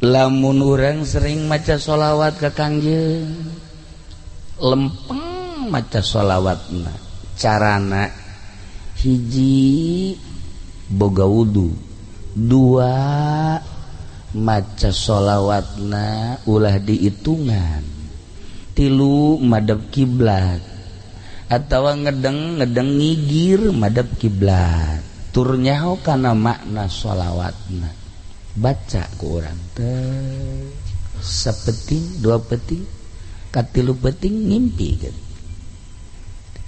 Lamun urang sering maca sholawat ka Kangjeng, lempeng maca sholawatna. Carana hiji boga wudu, dua maca sholawatna ulah dihitungan, tilu madep kiblat atawa ngedeng ngedeng ngigir madep kiblat, tur nyaho kana makna sholawatna. Baca ku urang teh sapeting dua peting katilu peting ngimpi gitu.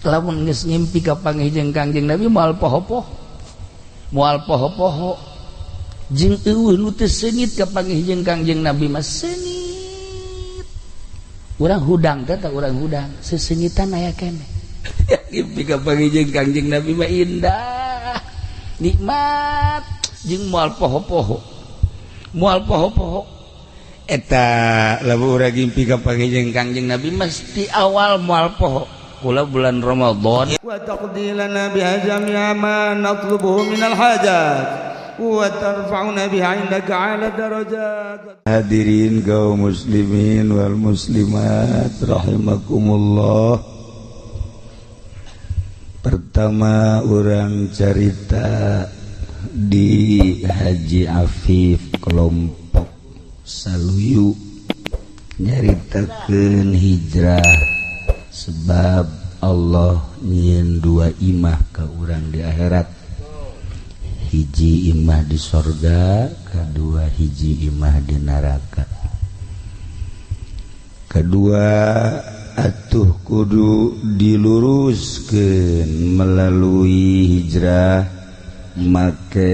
Lamun geus ngimpi ka panggih jeung Kangjeng Nabi moal poho-poho, moal poho-poho jeung eueuh nu teu seungit ka panggih jeung Kangjeng Nabi mah seungit. Urang hudang teh tah urang hudang seseungitan aya keneh. Ngimpi ka panggih jeung Kangjeng Nabi mah indah, nikmat jeung moal poho-poho. Moal poho-poho eta lamun urang ngimpi ka panggih jeung Kangjeng Nabi mesti awal moal poho. Kula bulan Ramadan wa taqdi lana biha jami'a ma natlubuhu minal hajat wa tarfa'una biha 'indaka 'ala darajat. Hadirin kaum muslimin wal muslimat rahimakumullah. Pertama urang carita di Haji Afif kelompok Saluyu nyaritakeun hijrah sebab Allah nyieun dua imah ka urang di akhirat, hiji imah di sorga, kedua hiji imah di neraka. Kedua atuh kudu diluruskeun melalui hijrah make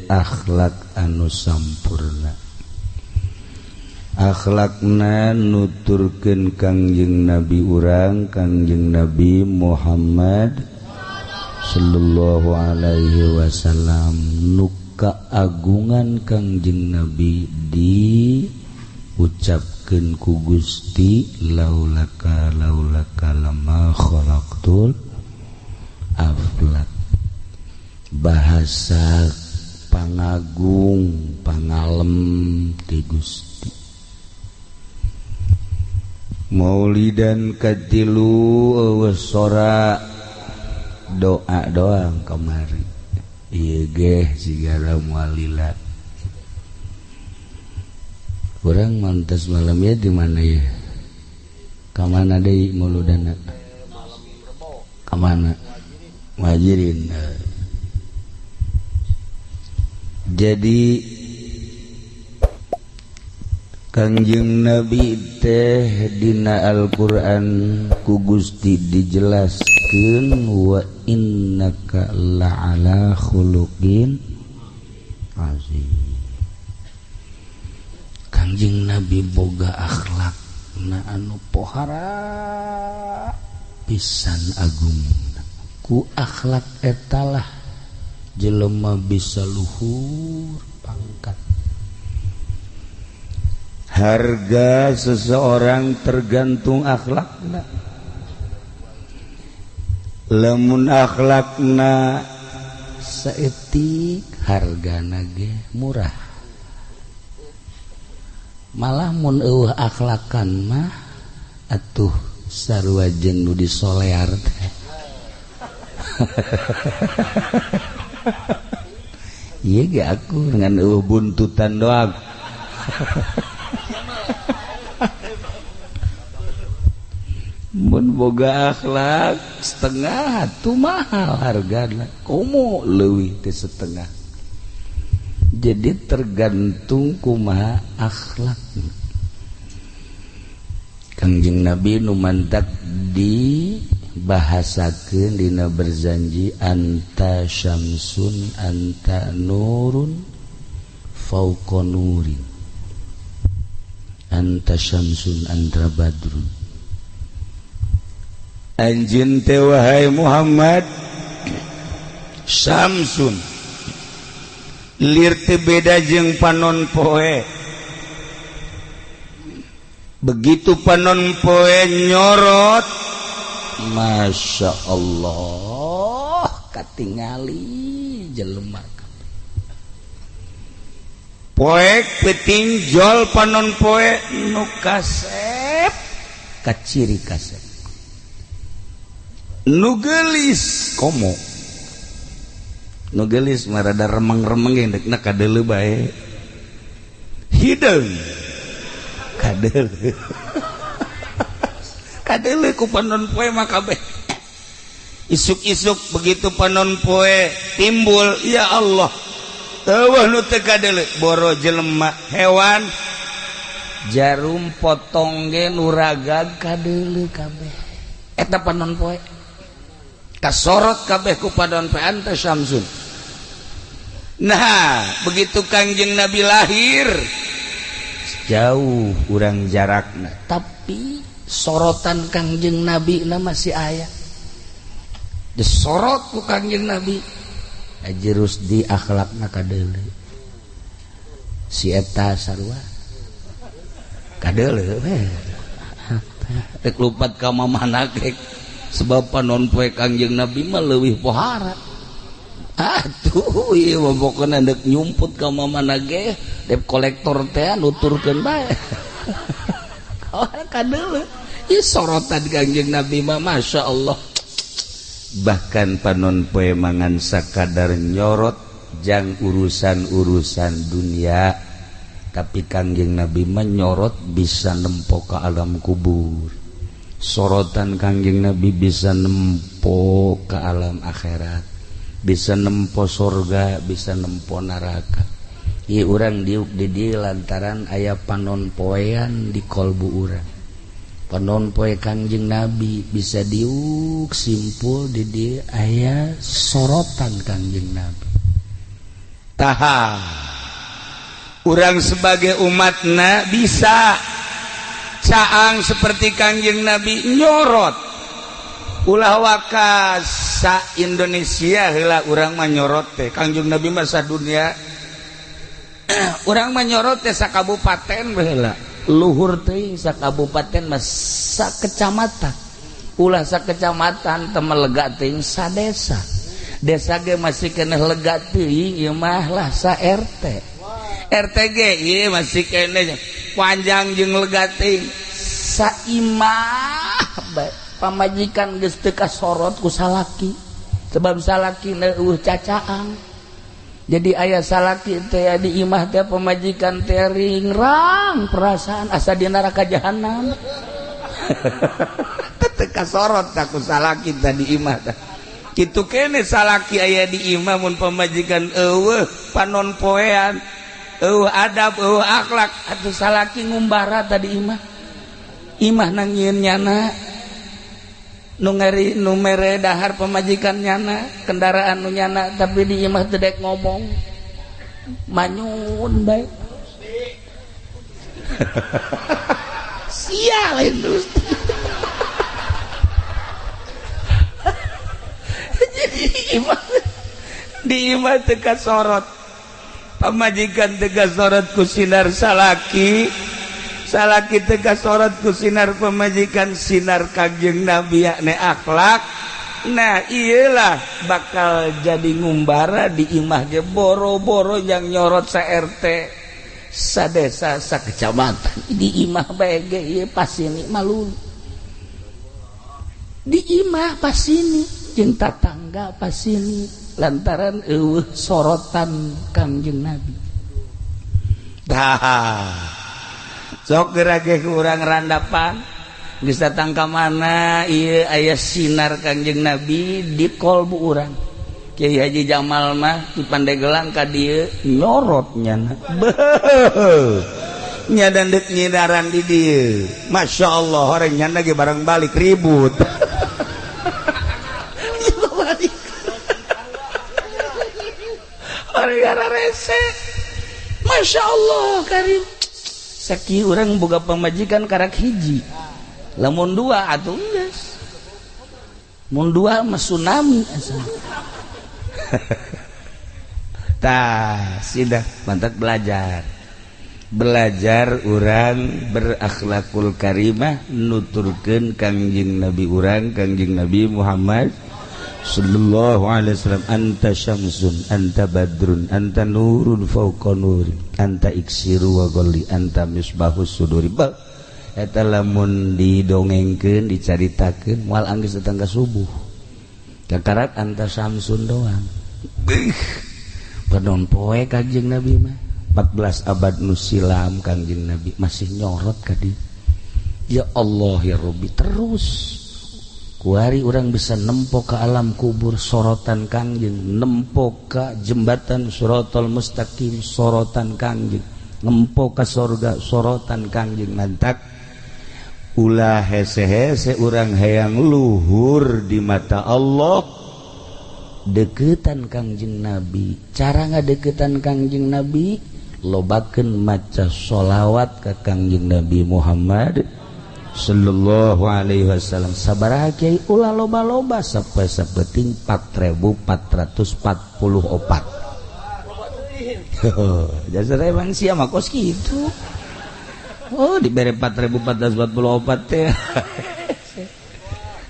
akhlak anu sampurna. Akhlakna nuturkeun Kangjeng Nabi urang, Kangjeng Nabi Muhammad sallallahu alaihi wasallam. Nu kaagungan Kangjeng Nabi diucapkeun ku Gusti laulaka laulaka lama khalaqtul aflak. Bahasa pangagung pangalem ti Gusti. Maulidan katilu eueuh sora doa doang kamari ieu geh sigara mualila. Urang mantas malamnya di mana ya? Ka mana deui mauludana? Ka mana? Muhajirin. Jadi Kangjeng Nabi teh dina Al-Qur'an ku Gusti dijelaskeun wa innaka la'ala khuluqin azim. Kangjeng Nabi boga akhlak na anu pohara pisan agung. Ku akhlak etalah jelema bisa luhur pangkat. Harga seseorang tergantung akhlakna. Lamun akhlakna saeutik hargana ge murah. Malah mun eueuh akhlakan mah atuh sarua jeung nu disolear teh. Ieu ge aku dengan eueuh buntutan doang. Mun boga akhlak setengah tuh mahal hargana, komo leuwih teh setengah. Jadi tergantung kumaha akhlak. Kangjeng Nabi nu mantak dibahasakeun dina berzanji anta syamsun anta nurun fauqa nurin, anta syamsun anta badrun. Anjeun teh wahai Muhammad syamsun lir teh beda jeung panon poe. Begitu panon poe nyorot, Masya Allah katingali jelema. Poek peuting jol panon poe nu kasep kaciri kasep. Nu geulis komo. Nu geulis mah rada remeng-remeng ge deukna kadeuleu bae. Hideung kadeuleu. Kadeuleu ku panon poe mah kabeh. Isuk-isuk begitu panon poe timbul, ya Allah. Eueuh nu teu kadeuleu boro jelema hewan jarum potong ge nu ragag kadeuleu kabeh. Eta panon poe kasorot kabeh ku panon poe anta syamsun. Nah, begitu Kangjeng Nabi lahir jauh urang jarakna, tapi sorotan Kangjeng Nabi na masih aya. Disorot ku Kangjeng Nabi Haji Rusdi akhlakna kadeuleu. Si eta sarua kadeuleu we. Rek lupat ka mamana ge sebab panon poe Kangjeng Nabi mah leuwih pohara. Atuh ieu mah pokona deuk nyumput ka mamana ge debt kolektor teh nuturkeun bae. Kadeuleu. Ieu sorotan Kangjeng Nabi mah Masya Allah. Bahkan panon poe mangan sakadar nyorot jang urusan-urusan dunia, tapi Kangjeng Nabi menyorot bisa nempo ke alam kubur. Sorotan Kangjeng Nabi bisa nempo ke alam akhirat, bisa nempo sorga, bisa nempo neraka. Ieu urang diuk di dieu lantaran aya panon poean di kolbu urang. Panon poe Kangjeng Nabi bisa diuk simpul di dieu aya sorotan Kangjeng Nabi. Taha urang sebagai umatna bisa caang seperti Kangjeng Nabi nyorot. Ulah waka sa Indonesia heula urang mah nyorot teh Kangjeng Nabi mah sa dunia. Urang mah nyorot teh sa kabupaten baheula. Luhur teuing sa kabupaten mah sa kecamatan. Ulah sa kecamatan teu lega teuing sa desa. Desa ge masih keneh lega teuing ieu mah lah sa RT. RT ge ieu masih keneh panjang jeung lega teuing sa imah bae. Pamajikan geus teu kasorot ku salaki. Sebab salaki eueuh cacaang. Jadi aya salaki teh di imah teh pamajikan teh ringrang perasaan asa di neraka jahanam. Teu kasorot ku salaki teh di imah teh. Kitu kene salaki aya di imah mun pamajikan eueuh panon poean, eueuh adab, eueuh akhlak, atuh salaki ngumbara tadi imah. Imah nang nyieun nyana. Nu ngeri nu mere dahar pamajikan nyana, kendaraan nu nyana, tapi di imah teu dek ngomong. Manyun bae. Sia lain terus. Jadi imah di imah teu kasorot. Pamajikan teu kasorot ku sinar salaki. Salaki teu kasorot ku sinar pamajikan, sinar Kangjeng Nabi yakni akhlak. Nah iyalah bakal jadi ngumbara di imah ge boro-boro yang nyorot sa RT sa desa sa kecamatan. Di imah bae ge ieu pasini malu. Di imah pasini jeung tatangga pasini lantaran eueuh sorotan Kangjeng Nabi. Tah sok geura ge urang randapan geus datang ka mana ieu aya sinar Kangjeng Nabi di kolbu urang. Kiai Haji Jamal mah di Pandeglang ka dieu nyorot nyana. Beuh. Nya dandeuk nyinaran di dieu. Masya Allah orang nyana ge barang balik ribut. Orang gara rese. Masya Allah karim. Saki urang boga pamajikan karak hiji. Lamun dua atuh geus. Mun dua mah tsunami asa. Tah, sidah mantap belajar. Belajar urang berakhlakul karimah nuturkeun Kangjeng Nabi urang, Kangjeng Nabi Muhammad Sallallahu alaihi wasallam. Anta syamsun, anta badrun, anta nurun fauqa nuri, anta iksiru wa ghalli, anta misbahus suduri. Ba eta lamun didongengkeun dicaritakeun moal anggeus datang ka subuh. Kakarak anta syamsun doang. Beuh. Padon poe Kanjeng Nabi mah 14 abad nu silam Kanjeng Nabi masih nyorot ka dieu. Ya Allah ya Rabbi, terus kuari orang bisa nempo ke alam kubur sorotan Kangjeng, nempo ke jembatan Sirotol Mustaqim sorotan Kangjeng, nempo ke sorga sorotan Kangjeng. Mantak ulah hese-hese urang hayang luhur di mata Allah, deketan Kangjeng Nabi. Cara ngadeketan Kangjeng Nabi, lobakeun maca sholawat ka Kangjeng Nabi Muhammad sallallahu alaihi wasallam. Sabaraha kiai ulah loba-loba sapeting 4444. Jasar emang sia mah kos kitu. Oh dibere 4444 teh.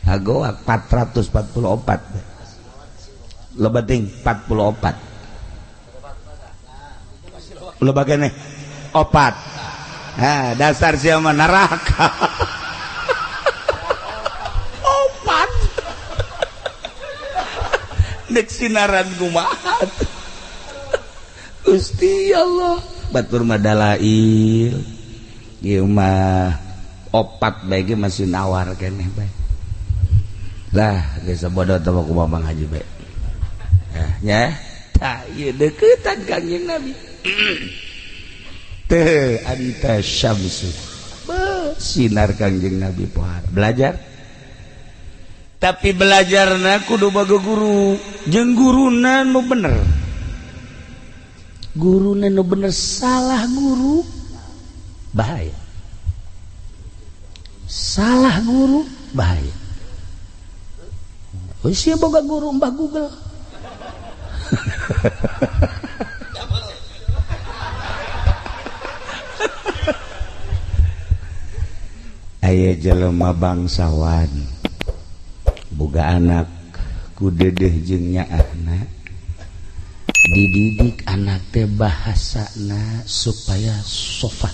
Agoak 444. Loba ting 44. Loba keneh 4. Ah, dasar sia mah neraka. Opat. Dek sinaran kumaha. Gusti Allah, batur mah dalail. Ieu mah opat bae ge masih nawar keneh bae. Lah, geus bodoh teh kumaha Bang Haji bae. Nah, nya tah ieu deuketan Kangjeng Nabi. Teh anta syamsu, sinar Kangjeng Nabi pohara. Belajar, tapi belajarna kudu boga guru, jeung guruna nu bener. Guruna nu bener, salah guru bahaya. Salah guru bahaya. Wis sia boga guru Mbah Google. Aya jelema bangsawan boga anak ku dedeh jeung nyaahna, dididik anak teh bahasana supaya sopan.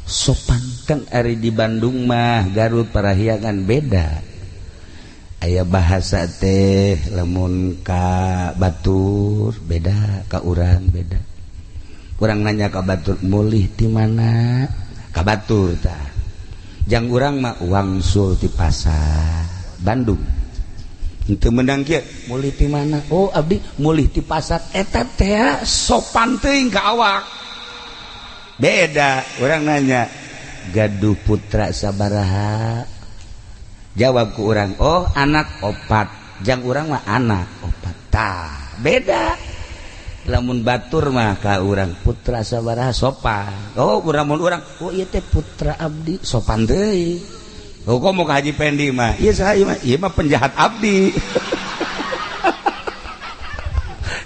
Sopan kan ari di Bandung mah Garut Parahyangan beda. Aya bahasa teh lamun ka batur beda, ka urang beda. Urang nanya ka batur mulih ti mana? Ka batur tah. Jang urang mah wangsul ti pasar Bandung. Henteu meunang kieu, mulih ti mana? Oh abdi mulih ti pasar. Eta teh sopan teuing ka awak. Beda, urang nanya gaduh putra sabaraha? Jawab ku urang, oh anak opat. Jang urang mah anak opat. Tah, beda. Lamun batur mah ka urang putra sabaraha sopan. Oh urang mun urang, oh ieu teh putra abdi sopan deui. Oh kok mau ka Haji Pendi mah? Ieu saha ieu mah? Ieu mah penjahat abdi.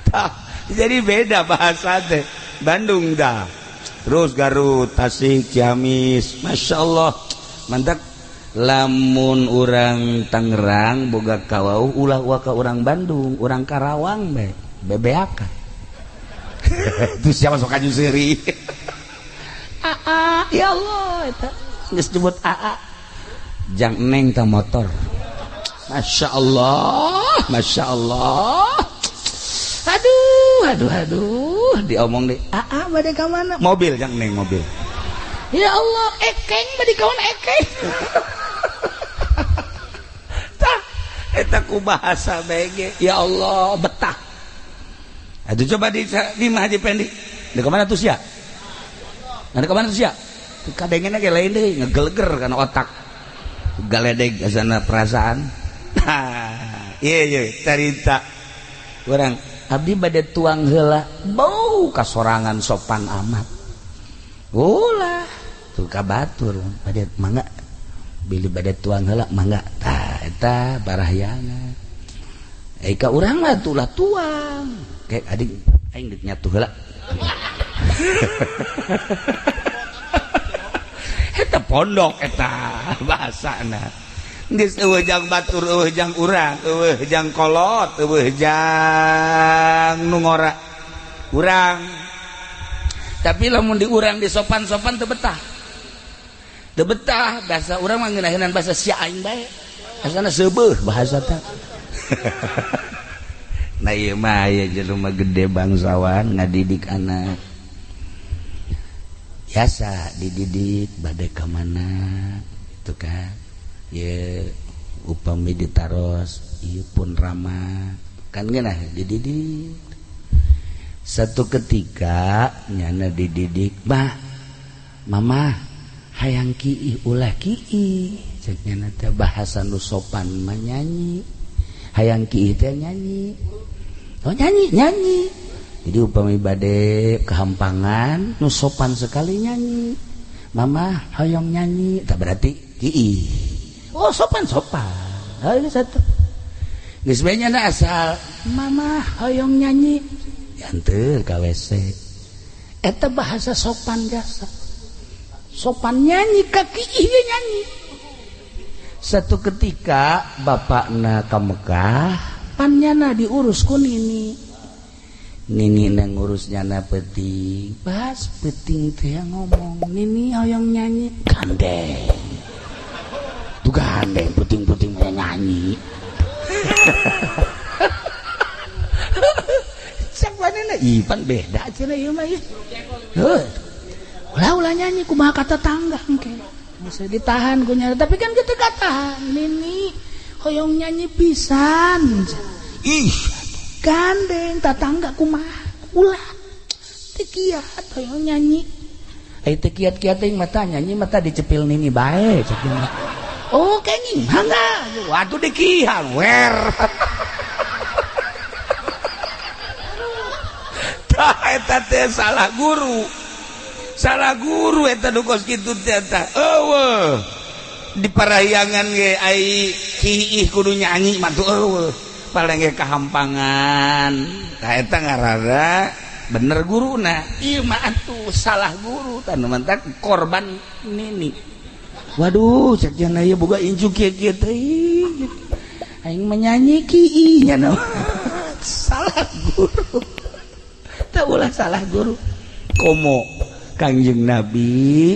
Tah, jadi beda bahasa teh. Bandung dah. Terus Garut, Tasik, Ciamis, Masya Allah. Mantap. Lamun urang Tangerang boga kawauh ulah wa ka urang Bandung, urang Karawang bae, bebeakan. Itu siapa sok aju seuri. Aa, ya Allah eta geus nyebut aa. Jang neng ta motor. Masya Allah, Masya Allah. Aduh, aduh, aduh, diomong deh. Aa bade ka mana? Mobil jang neng mobil. Ya Allah, ekeng bade ka mana ekeng. Tah, eta ku bahasa bae. Ya Allah, betah. Aduh coba di Haji Pendi. Di kemana tuh sia? Di kemana tuh sia? Kadengena ge lain deui, ngegeleger kana otak. Galedeg asana perasaan. Nah, ieu ieu carita. Urang abdi bade tuang heula, bau kasorangan sopan amat. Ulah, tuh ka batur bade mangga. Bilih bade tuang heula mangga. Tah eta barahyangan. Eh ka urang mah tulah tuang. Kayak adik aing deuk nyatu heula. Eta pondok eta bahasana. Geus eueuh jang batur, eueuh jang urang, eueuh jang kolot, eueuh jang nu ngora. Urang. Tapi lamun diurang di sopan-sopan teu betah. Teu betah bahasa urang mah ngeunaheunana bahasa sia aing bae. Asana seubeuh bahasa teh. Nah ieu mah aya jelema gede bangsawan ngadidik anak. Biasa dididik bade ka mana gitu kan. Ye upami ditaros ieu pun ramah kan geunah dididik. Satu ketika nyana dididik, "Bah, mama hayang kiih ulah kiih." Cek nyana teh bahasa nu sopan mah nyanyi. Hayang kiih teh nyanyi. Oh nyanyi, nyanyi. Jadi upami bade kehampangan nu sopan sekali nyanyi. Mama hoyong nyanyi, tak berarti kiih. Oh sopan-sopan. Oh, ini satu. Geus bae nyana asal mama hoyong nyanyi. Yanteur ka WC. Eta bahasa sopan jasa. Sopan nyanyi ka kiih ge nyanyi. Satu ketika bapakna ka Mekah, pan nyana diurus ku nini. Nini na ngurus nyana peuting. Pas peuting teh ngomong, "Nini hoyong nyanyi." Gandeng. Tuh gandeng puting-puting mau nyanyi. Cak manehna ih pan beda cenah ieu mah ieu. Heuh. Ulah-ulah nyanyi kumaha kata tangga engke. Bisa ditahan ku nyana tapi kan kitu katahan. Nini hoyong nyanyi pisan. Ih, gandeng tatangga kumaha ulah. Teu kiat hoyong nyanyi. Ai teu kiat-kiat teuing mata nyanyi mata dicepil nini bae cek nya. Oh kenging mangga waduh dikihan wer. Tah eta teh salah guru. Salah guru eta nu kos kitu teh eta. Eueuh. Di parahyangan ge ai kiih kudu nyanyi mah tuh eueuh. Paling ge kahampangan. Tah eta ngaranna bener guruna. Ieu mah atuh salah guru tah nu mantak korban nini. Waduh, cek jana ieu boga incu kieu-kieu teh. Aing menyanyi kiih nya salah guru. Teu ulah salah guru. Komo Kangjeng Nabi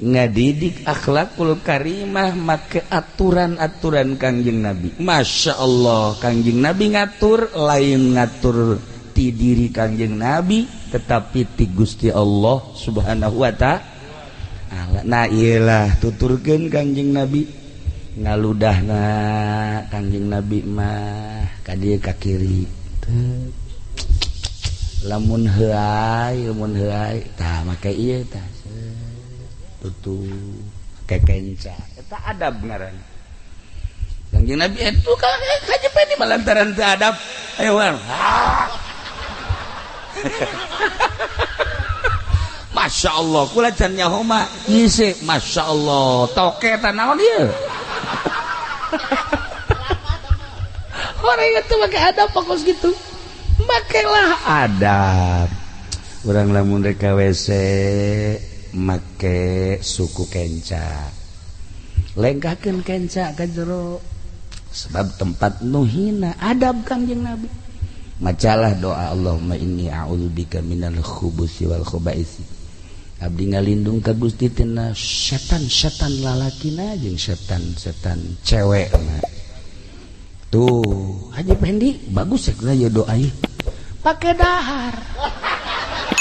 ngadidik akhlakul karimah make aturan-aturan Kangjeng Nabi. Masya Allah, Kangjeng Nabi ngatur lain ngatur ti diri Kangjeng Nabi tetapi ti Gusti Allah Subhanahu wa ta'ala. Nah iyalah tuturkeun Kangjeng Nabi ngaludahna Kangjeng Nabi mah ka dieu ka kiri. Lamun heuay, lamun heuay tah make ieu tah tutup kekenca. Eta adab ngaranna. Kangjeng Nabi itu ka kajepen mah lantaran teu adab. Ayo war. Masya Allah, kula can nyaho mah ngisi. Masya Allah, toke eta naon ieu? Orang itu make adab fokus gitu. Makelah adab. Urang lamun rek ka WC make suku kenca. Lengkahkeun kenca ka jero. Sebab tempat nu hina adab Kangjeng Nabi. Macalah doa Allahumma inni a'udzubika minal khubusi wal khubaisi. Abdi ngalindung ka Gusti tina setan-setan lalakina jeung setan-setan cewekna. Tuh, Haji Pendi bagus ya ieu doa ieu. Pake dahar.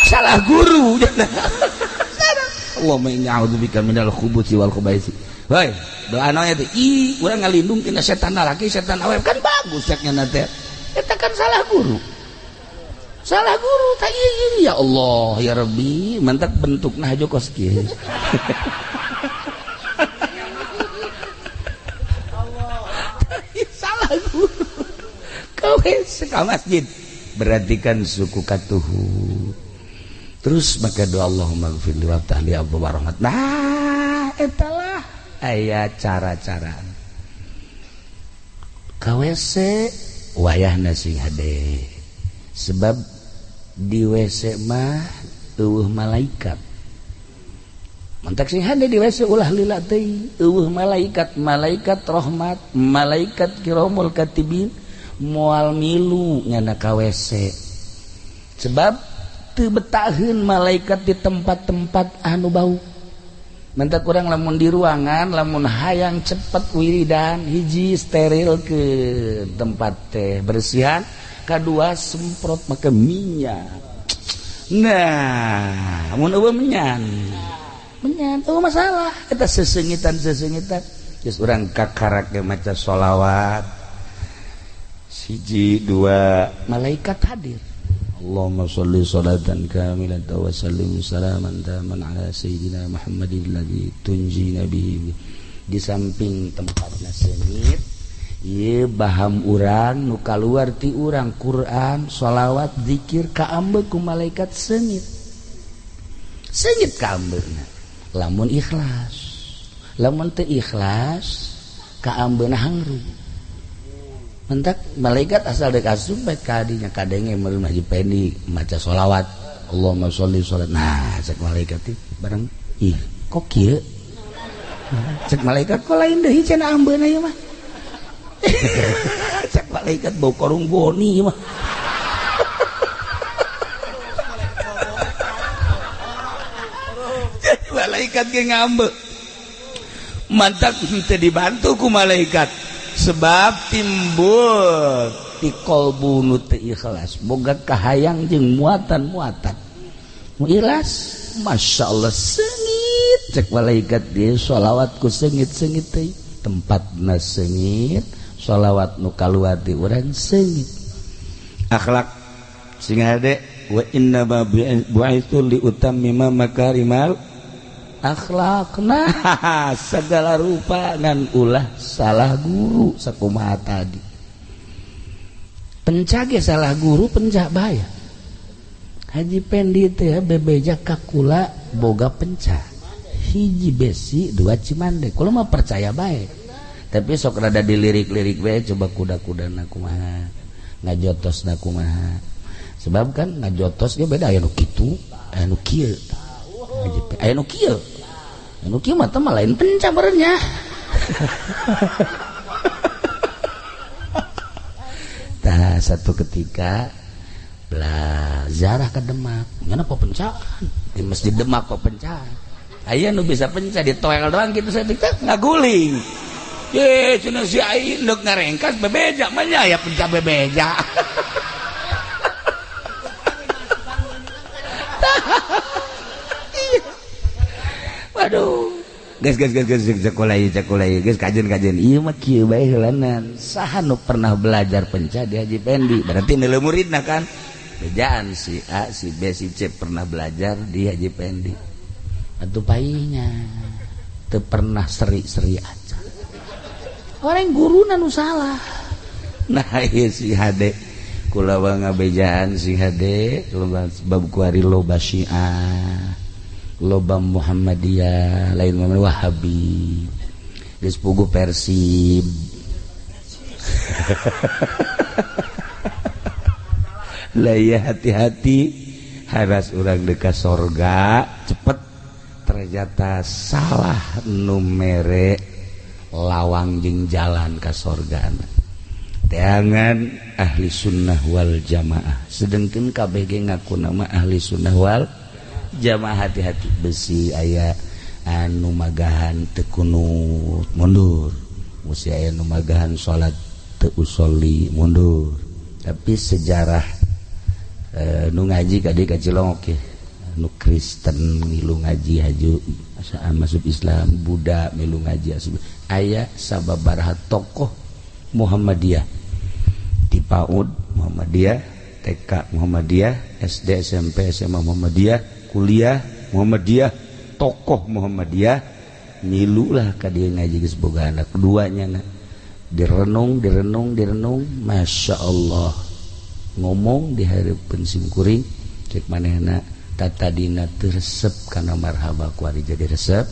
Salah guru. Allahumma inni a'udzubika minal khubusi wal khubaisi. Hoi, doa naon teh? Ih, urang ngalindung tina setan lalaki, setan awewe kan bagus cek nya teh. Eta kan salah guru. Salah guru tak ieu ya Allah ya Rabbi, mantak bentukna hajo kos kieu. Salah guru. Kau ka masjid berarti kan suku katuhu. Terus maka doa Allahumma gfirli waftah li abwaab rahmat. Nah, etalah aya cara-cara. Ka WC wayahna sing hade. Sebab di WC mah eueuh malaikat. Mantak sing hade di WC ulah lila teuing eueuh malaikat, malaikat rahmat, malaikat kiramul katibin moal milu nyana ka WC. Sebab teu betaheun malaikat di tempat-tempat anu bau. Mentak kurang lamun di ruangan lamun hayang cepet wiridan hiji steril ke tempat teh bersihan, kadua semprot make minyak. Nah, mun eueuh menyan. Menyan eueuh masalah eta sesengitan-sesengitan. Geus urang kakarak ge maca sholawat. Siji dua malaikat hadir. Allahumma sholli sholatan kamilatan wa sallim salaman taman ala sayyidina Muhammadin alladzi tunjina bihi. Di samping tempatna seungit ieu baham urang nu kaluar ti urang Quran, sholawat, zikir kaambe ku malaikat seungit. Seungit kaambeuna lamun ikhlas. Lamun teu ikhlas kaambeuna hangru. Mentak malaikat asal dek asup bae kadinya kadenge meureun Haji Pendi maca sholawat Allahumma sholli sholat. Nah cek malaikat teh bareng ih kok kieu cek malaikat kok lain deui cenah ambeuna ieu mah. Cek malaikat bau korung boni ieu mah. Jadi malaikat ge ngambek mantak teu dibantu ku malaikat sebab timbul ti qalbu nu teu ikhlas boga kahayang jeung muatan-muatan mu ikhlas masyaallah seungit cek malaikat dia sholawat ku seungit-seungit teh tempatna seungit sholawat nu kaluar di urang seungit akhlak sing hade wa inna ma bu'itsu li utammima makarimal akhlakna segala rupa ngan ulah salah guru sakumaha tadi pencage salah guru pencak bahaya. Haji Pendi teh bebeja kakula boga pencak hiji besi dua cimande kula mah percaya bae tapi sok rada dilirik-lirik bae coba kuda-kudana kumaha ngajotosna kumaha sebab kan ngajotos ge beda aya nu kitu aya nu kieu aya nu kieu nu kieu mah teh mah lain pencak meureunnya. Tah satu ketika belah ziarah ke Demak nyana apa pencaan di masjid Demak kok pencaan aya nu bisa pencah di toel doang kitu saeutik teh ngaguling ye cenah si ai endek ngarengkas bebeja mah nya aya pencah bebeja. Waduh, geus geus geus geus sekolah geus kajen-kajen ieu mah kieu bae heulanan. Saha nu pernah belajar pencah di Haji Pendi? Berarti nilai muridna kan. Bejaan si A, si B, si C pernah belajar di Haji Pendi. Atuh paihnya teu pernah seri-seri aja. Orang guruna nu salah. Nah, ieu si hade kula ngabejaan si hade bab kuari loba Syiah. Loba Muhammadiyah lain Muhammad Wahabi geus pugu Persib. Lah ya hati-hati haras urang dekat sorga cepet ternyata salah nu mere lawang jeung jalan ka sorgana teangan ahli sunnah wal jamaah sedengkeun kabeh ge ngaku nama ahli sunnah wal jamaah. Hati-hati besi aya anu magahan teu kunut mundur, besi aya nu magahan salat teu usolli mundur. Tapi sejarah nu ngaji ka dieu ka Cilongok ye nu Kristen milu ngaji haju masuk Islam, Buddha milu ngaji asup aya sababaraha tokoh Muhammadiyah di PAUD Muhammadiyah, TK Muhammadiyah, SD, SMP, SMA Muhammadiyah, kuliah Muhammadiyah, tokoh Muhammadiyah milu lah ka dieu ngaji geus boga anak duanya na direnung direnung direnung Masya Allah ngomong di hareupeun simkuring cek manehna tatadina teu resep kana marhaba kuari jadi resep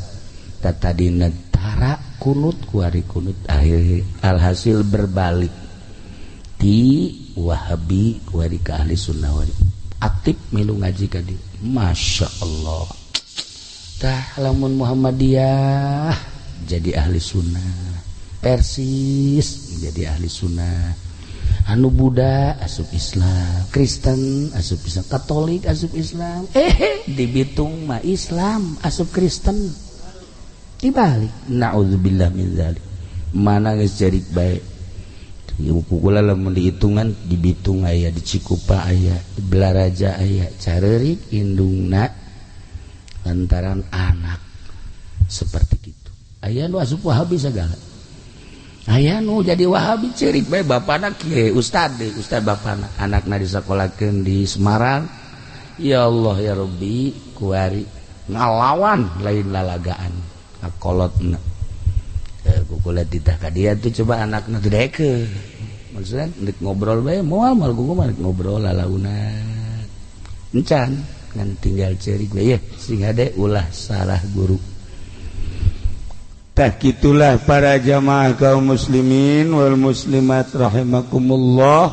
tatadina tara kunut kuari kunut akhir alhasil berbalik ti Wahabi kuari ka ahli sunnah wal aktif milu ngaji ka dieu Masya Allah Tah lamun Muhammadiyah jadi ahli sunnah, Persis jadi ahli sunnah, anu Buddha asup Islam, Kristen asup Islam, Katolik asup Islam, di Bitung mah Islam asup Kristen, dibalik. Na'udzubillah min dzalik. Mana geus cerik bae. Kukula lamun dihitungan di Bitung aya, di Cikupa aya, di Belaraja aya, careurik indungna lantaran anak seperti itu. Aya nu asup Wahabi sagala. Aya nu jadi Wahabi ceurik bae bapana kieu, ustad deui, ustad bapana, anakna disakolakeun di Semarang. Ya Allah ya Rabbi, kuari ngalawan lain lalagaan ngakolotna. Kukula titah ka dia tuh coba anakna teu daekeun. Maksudna rek ngobrol bae moal moal kuku mah rek ngobrol lalaunan. Encan ngan tinggal ceurik bae ye sing hade ulah salah guru. Tah kitulah para jamaah kaum muslimin wal muslimat rahimakumullah.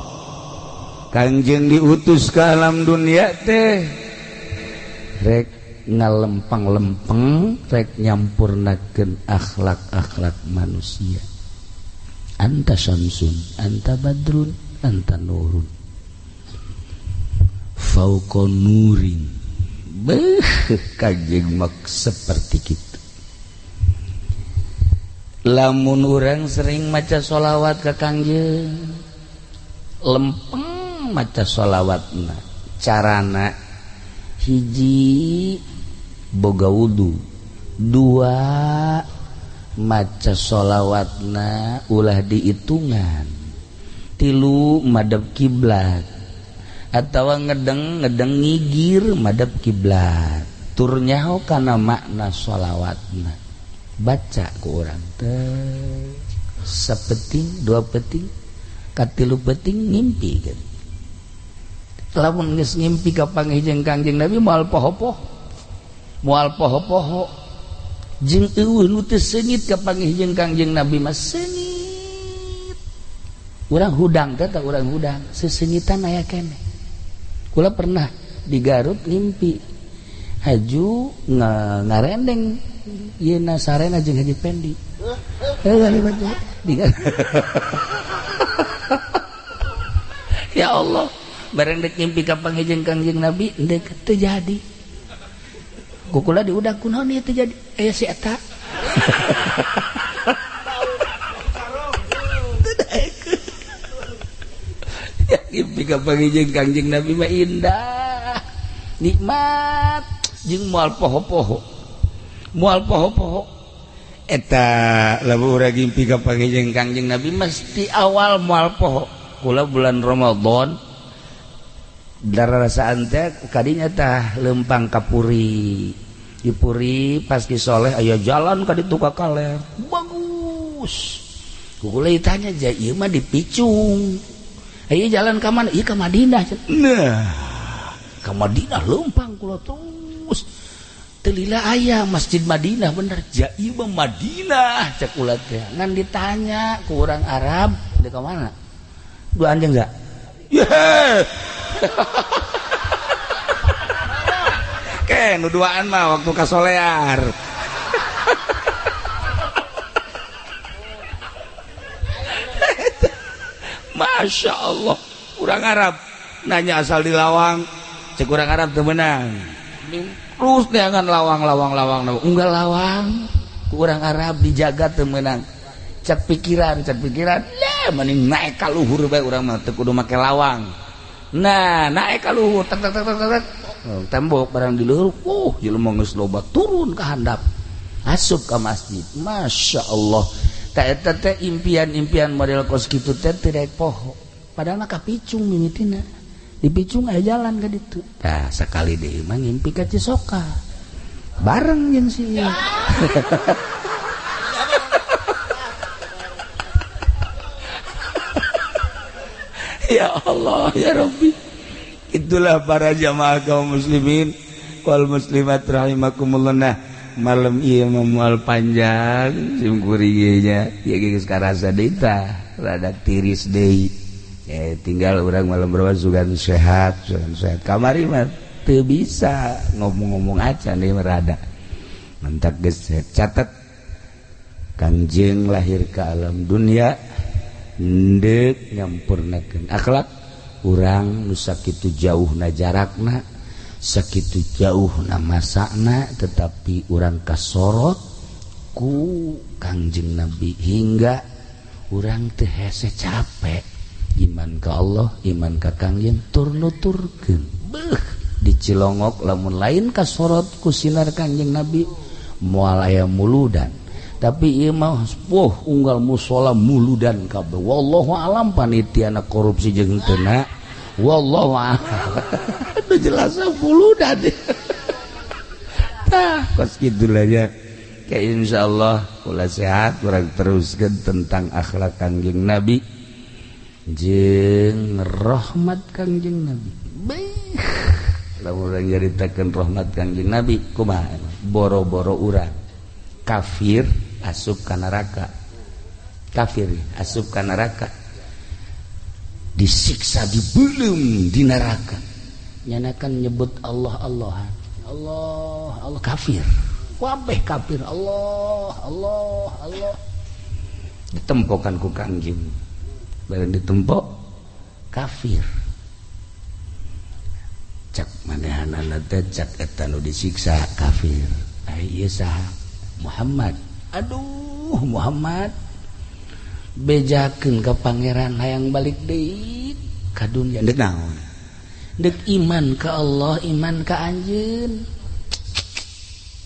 Kangjeng diutus ke alam dunia teh rek ngalempang-lempeng, rek nyampurnakeun akhlak-akhlak manusia. Anta syamsun, anta badrun, anta nurun. Fauqa nurin. Beuh, kanjeng mak seperti kitu. Lamun urang sering maca sholawat ka kangjeng, lempeng maca sholawatna, carana hiji boga wudu, dua maca sholawatna ulah dihitungan, tilu madep kiblat atawa ngedeng ngedeng ngigir madep kiblat, tur nyaho kana makna sholawatna. Baca ku urang teh sapeting dua peting katilu peting ngimpi kan. Lamun geus ngimpi ka panggih jeung Kangjeng Nabi moal poho-poho, moal poho-poho jeung eueuh nu teu seungit ka panggih jeung Kangjeng Nabi mah seungit. Urang hudang teh tah urang hudang seseungitan aya keneh. Kula pernah di Garut ngimpi haju ngarendeng yeuna sarena jeung Haji Pendi. Ya Allah, bareng dek ngimpi ka panggih jeung Kangjeng Nabi ndek teu jadi. Kukula diudak kunaon ieu teu jadi? Aya si eta. Ya ngimpi ka panggih jeung Kangjeng Nabi mah indah, nikmat jeung moal poho-poho. Moal poho-poho. Eta lamun urang ngimpi ka panggih jeung Kangjeng Nabi mesti awal moal poho. Kula bulan Ramadan darasaan teh kadinya tah lempang ka Puri. Di Puri pas Ki Soleh aya jalan ka ditu ka kaler. Bagus. Kukula ditanya ja ieu mah dipicung. Aya jalan ka mana? Ieu ka Madinah. Nah, ka Madinah lempang kula terus. Telila aya Masjid Madinah bener. Ja ieu mah Madinah cek kula teh. Ngan ditanya ku urang Arab di ka mana? Dua anjing enggak? Yeah. Ke nu duaan mah waktu kasolear. Masya Allah, urang Arab nanya asal di lawang, cek urang Arab teu meunang. Terus neangan lawang lawang lawang, unggal lawang, urang Arab dijaga teu meunang. Cek pikiran, lah mending naik ka luhur bae urang mah teu kudu make lawang. Nah, naik ka luhur tek tek tek tek. Tembok barang di luhur, jelema geus loba turun ka handap. Asup ka masjid. Masya Allah. Tah eta teh impian-impian model kos kitu teh teu daek poho. Padahal mah kapicung mimitina. Dipicung aya jalan ka ditu. Tah sakali deui mah ngimpi ka Cisoka. Bareng jeung si ieu. Ya Allah ya Rabbi. Itulah para jamaah kaum muslimin wal muslimat rahimakumullah. Nah, malam ieu moal panjang sim kuring nya ieu geus karasa deui tah rada tiris deui. Tinggal urang malam berapa sugan sehat, sugan sehat. Kamari mah teu bisa ngomong-ngomong acan deui rada. Mantak geus catet Kangjeng lahir ke alam dunia ndek nyampurnakeun akhlak urang nu sakitu jauhna jarakna, sakitu jauhna masakna, tetapi urang kasorot ku Kangjeng Nabi hingga urang teu hese capek iman ka Allah, iman ka Kangjeng tur nuturkeun. Beuh dicilongok lamun lain kasorot ku sinar Kangjeng Nabi moal aya muludan. Tapi ieu mah wah unggal musala muludan kabeh. Wallahu alam panitiana korupsi jeung teu na. Wallahu a'lam. Aduh jelas muludan. Tah kos kitu lah nya. Kayak insyaallah kula sehat urang teruskeun tentang akhlak Kangjeng Nabi jeung rahmat Kangjeng Nabi. Beuh lamun urang nyaritakeun rahmat Kangjeng Nabi kumaha boro-boro urang kafir asup ka neraka, kafir asup ka neraka disiksa dibelum di neraka nyanakan nyebut Allah Allahan Allah Allah kafir wabeh kafir Allah Allah Allah ditempokan ku Kangjeng bareng ditempok kafir cak manehanana teh cak eta nu disiksa kafir ai ieu saha Muhammad. Aduh Muhammad bejakeun ka pangeran hayang balik deui ka dunya deuk naon deuk iman ka Allah iman ka anjeun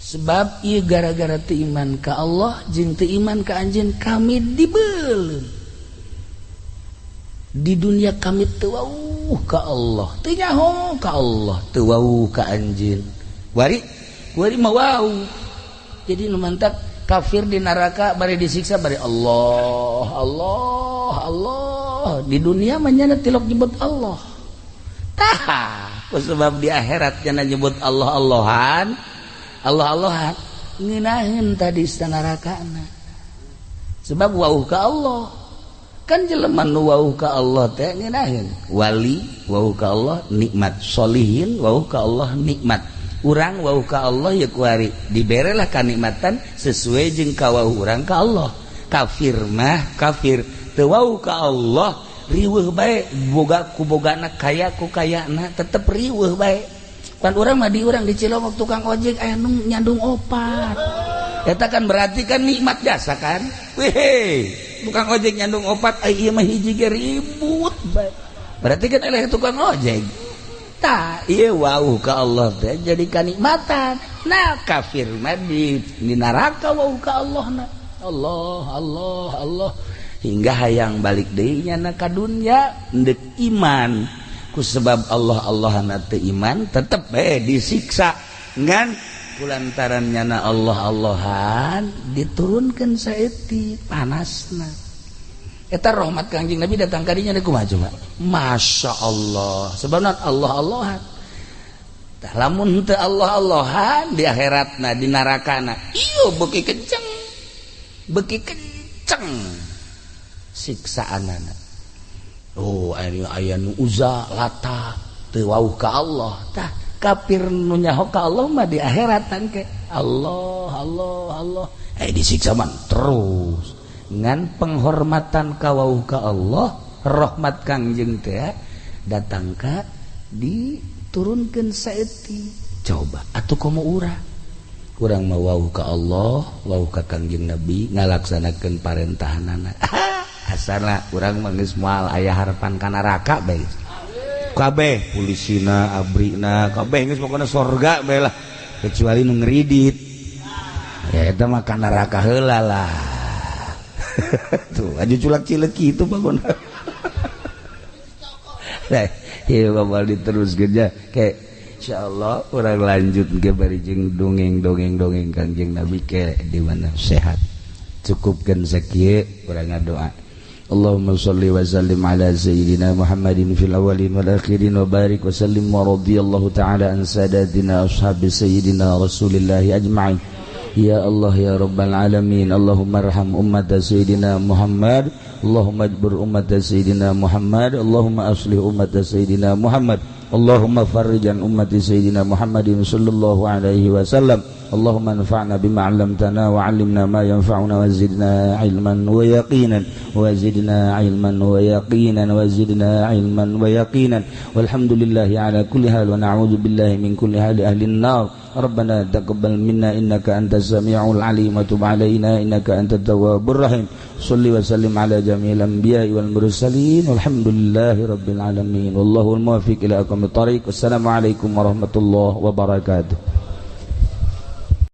sebab ieu gara-gara teu iman ka Allah jeung teu iman ka anjeun kami dibeuleum di dunia kami teu wauh ka Allah teu nyaho ka Allah teu wauh ka anjeun wari wari mah wauh. Jadi nu mantak kafir di neraka bari disiksa bari Allah Allah Allah di dunia mah nyana tilok nyebut Allah tah sebab di akhirat nyana nyebut Allah Allahan Allah Allahan ngeunaheun tadi nerakana sebab wauh ka Allah kan jelema nu wauh ka Allah teh ngeunaheun wali wauh ka Allah nikmat solihin wauh ka Allah nikmat urang wauh ka Allah ya kuari diberelah kanikmatan sesuai jeung kawauh urang ka Allah kafir mah kafir teu wauh ka Allah riweuh bae boga ku bogana kaya ku kayana tetep riweuh bae pan urang mah di urang di Cilongok tukang ojek aya nu nyandung opat eta kan berarti kan nikmat jasa kan weh tukang ojek nyandung opat ai ieu mah hiji ge ribut bae berarti kan eleh tukang ojek tah ieu wauh ka Allah teh jadi kanikmatan nah kafir mah di neraka wauh ka Allah na Allah Allah Allah hingga hayang balik deui nyana ka dunya ndek iman ku sebab Allah Allahna teu iman tetep bae disiksa ngan kulantaran nyana Allah Allahan diturunkeun saeutik panasna eta rahmat Kangjeng Nabi datang kadinya deui kumaha coba Masya Allah sebabna Allah Allahan tah lamun teu Allah Allahan di akhiratna di narakana ieu beuki kenceng siksaanana oh aya nu uza lata teu wauh ka Allah tah kafir nu nyaho ka Allah mah di akhirat tangke Allah Allah Allah disiksa man terus ngan penghormatan kawauh ka Allah rahmat Kangjeng teh datang ka diturunkeun saeutik coba atuh komo urang urang mah wauh ka Allah wauh ka Kangjeng Nabi ngalaksanakeun parentahanana asana urang mah geus moal aya harapan ka neraka bae kabeh pulisina abrina kabeh geus pokona sorga bae lah kecuali nu ngeridit ya eta mah ka neraka heula lah tuh aja culak cilek itu bangun. Nah, iya bakal diteruskeun nya kayak insyaallah urang lanjut ke bari jeung dongeng-dongeng-dongeng Kangjeng Nabi ke di mana sehat. Cukupkeun sakieu urang ngadoa. Allahumma shalli wa sallim ala sayyidina Muhammadin fil awwalin wal akhirin wa barik wa sallim wa radhiyallahu ta'ala an sadatina ashabi sayyidina Rasulillahi ajma'in. Ya Allah ya Rabbal Alamin, Allahumma arham ummat Sayyidina Muhammad, Allahumma ajbur ummat Sayyidina Muhammad, Allahumma aslih ummat Sayyidina Muhammad, Allahumma farrijan ummat Sayyidina Muhammadin sallallahu alaihi wasallam. Allahumma anfa'na bima 'allamtana wa 'allimna ma yanfa'una wa zidna 'ilman wa yaqinan wa zidna 'ilman wa yaqinan wa zidna 'ilman wa yaqinan. Walhamdulillahi ala kulli hal wa na'udzu billahi min kulli hali ahli an-nar. Rabbana taqabbal minna innaka antas samiul alim wa tub alaina innaka antat tawwabur rahim. Shalli wa sallim ala jami'il anbiya'i wal mursalin. Walhamdulillahi rabbil alamin. Wallahul muwaffiq ila aqwamit thariq. Wassalamu alaikum warahmatullahi wabarakatuh.